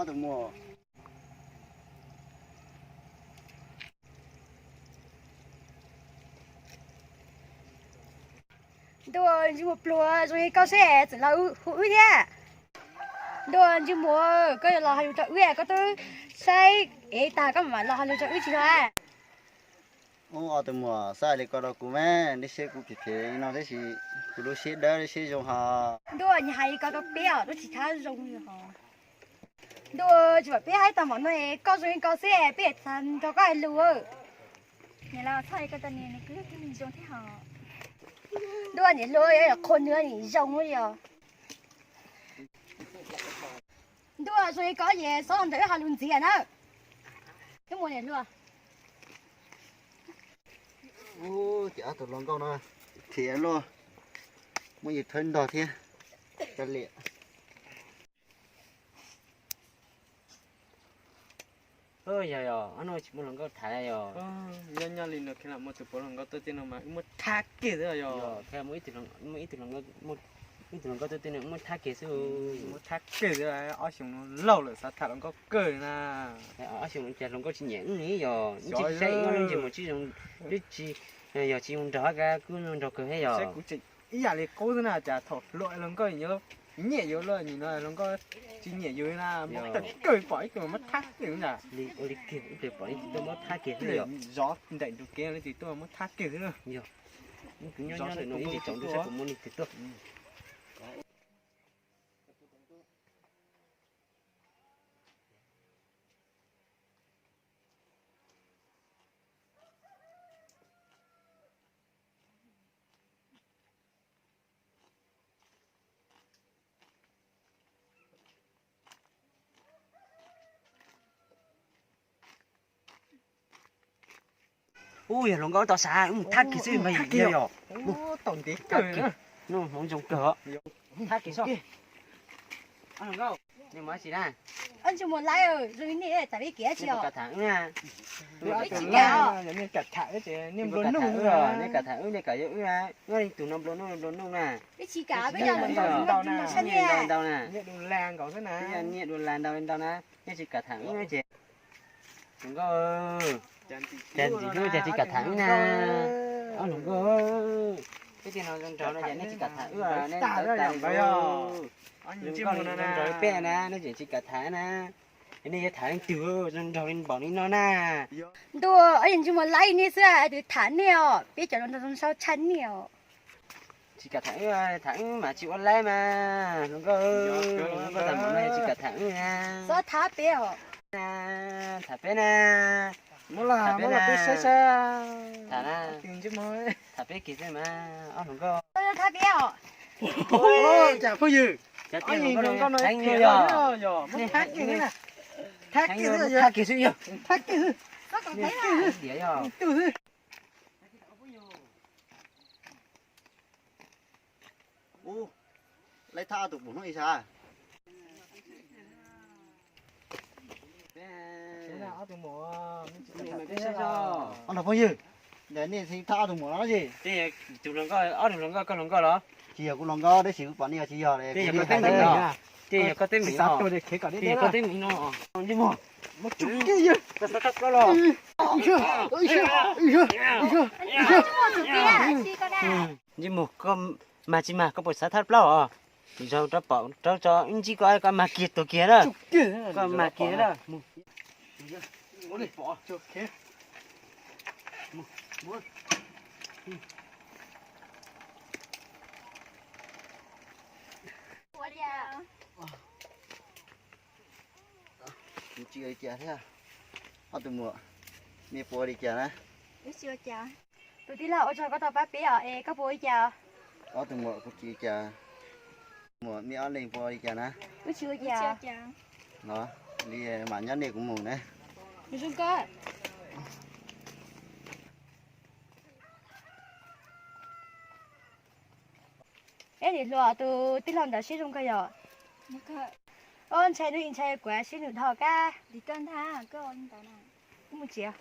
Ntuj, ntsej muag pluag zoo li koj xwb tseem los hu wb thiab. Ntuj, ntsej muag, koj yuav los hais lus rau wb, koj twb saib ev tag koj mam los hais lus rau wb tsis los. Ub, ob tug muam, xav hais li ko rau kuv mas, nej saib kuv phem phem li no tab sis kuv lub siab dawb lub siab zoo hos. Ntuj, nyias hais li ko rau peb os, lub tsis thab zoo li hos. Ntuj, tsis pom peb hais tau mov no, koj zoo li ko xwb peb yuav txav nrog koj hais lus. Niam laus, txhob hais ko tas, nws kuj yog tug neeg zoo thiab hos. Ntuj, niam hluas, qhua nws nim zoo li os. Ntuj, zoo li ko ces txhob los nrog wb hais lus ntxiv na. Wb mus niam hluas. Ub, ces ob tug hluas nkauj no thiab luaj, muab yus thawb ntog thiab. Kav liam. Yog yog, ob hnub tsis muaj hluas nkauj tham yog. Nyob nyob li no kheev lam muaj tus puav hluas nkauj tuaj tej no mas wb muab thab kiag xwb yog. Muaj ib tug hluas nkauj tuaj tej no muab thab kiag xwb. Muab thab kiag xwb, ob xyoos no laug lawm xav tham hluas nkauj kawg na. Ob xyoos no cas hluas nkauj tsis nyiam wb li yog, wb tsis saib wb lub ntsej muag tsis zoo, twb tsis yog tsis zoo nraug, kab kuj zoo nraug kawg thiab yog. Ib yam li qub xwb na, cas thaum hluas hluas nkauj nyiam yus luaj, nim no hluas nkauj tsis nyiam yus na, muab thab kiag, pom ib tug muab thab kiag na. Ua li kiag, ib pliag pom leej twg tuaj muab thab kiag xwb yog. Zov nraim nrug kev leej twg tuaj muab thab kiag xwb. Yog, kuv nyob nyob ntawm no ib ntsis tsaus ntuj saib puas muaj leej twg tuaj. Ub, yog hluas nkauj tau xav, wb mus thab kiag xwb mas yog. Tau ntev kawg. Hnub hmoov zoo kawg. Thab kiag soj. Nws mus dab tsi na? Ntsej muag laib, zoo li nej tham peb kev dab tsi os? Kam tham wb na. Peb tsis kam. Nej kam tham wb ces nej nplua nuj, nej kam tham wb, nej kam yuav wb na. Nyob leej twg no nplua nuj nplua nuj na. Peb tsis kam, peb yog hluas nkauj, ntau ntau na. Peb yog niam dua las ntau li ntau na. Nej tsis kam tham wb ces. Hluas nkauj, cas ntxim hlub cas tsis kam tham wb na. Ob hluas nkauj, peb tej no zoo nraug no ces nej tsis kam tham wb, nej tawv tas li. Zoo nkauj zoo nraug li peb na, nej tseem tsis kam tham na. Nej yuav tham leej twg zoo nraug li npaum li no na? Ntuj, ob yam ntsej muag laib nej xwb, twb tham nej os, peb cov zoo nraug zoo nraug tshaj nej os. Tsis kam tham wb, tham wb mas tsis ua laib mas hluas nkauj. Koj tham mas no tsis kam tham wb na. Txhob thab peb os. Tham peb na. Muab los, muab los peb saib saib. Tham na. Tham peb kiag xwb mas ob hluas nkauj. Thab peb os. Cas phooj ywg, ob yam ntsej muag no yog, muab thab kiag xwb na. Thab kiag xwb yog. Thab kiag xwb. Diam yog. Ub, laib thab ob tug pum hnub ib sab. Ob tug phooj ywg, nej thab ob tug muam no ces. Ob tug hluas nkauj, koj hluas nkauj los? Tsis yog kuv hluas nkauj tab sis kuv pom nej yog tsis yog li. Tej yog koj teeb meem no. Tej yog koj teeb meem no. Koj xav thab plaub los? Ntsej muag, koj mag tsis mag, koj puas xav thab plaub os? Zaum rau pom rau tso, wb ntsib koj, koj mag kiag tuag kiag na. Koj mag kiag na. Tsis ua li cas thiab. Ob tug muam, nej puas ua li cas na? Wb tsis ua cas. Tus tij laug, ua tsaug koj tau pab peb os, es koj puas ua li cas? Ob tug muam, kuv tsis ua cas. Muam, nej ob leeg puas ua li cas na? Wb tsis ua cas. Los li mam nyob nej kuv mus na. Zoo koj. Eb, niam hluas, tus tij laug ntawd siab zoo kawg yog? Ob, ntshai nws ntshai kuv siab nws dhau kab. Wb mus tsev.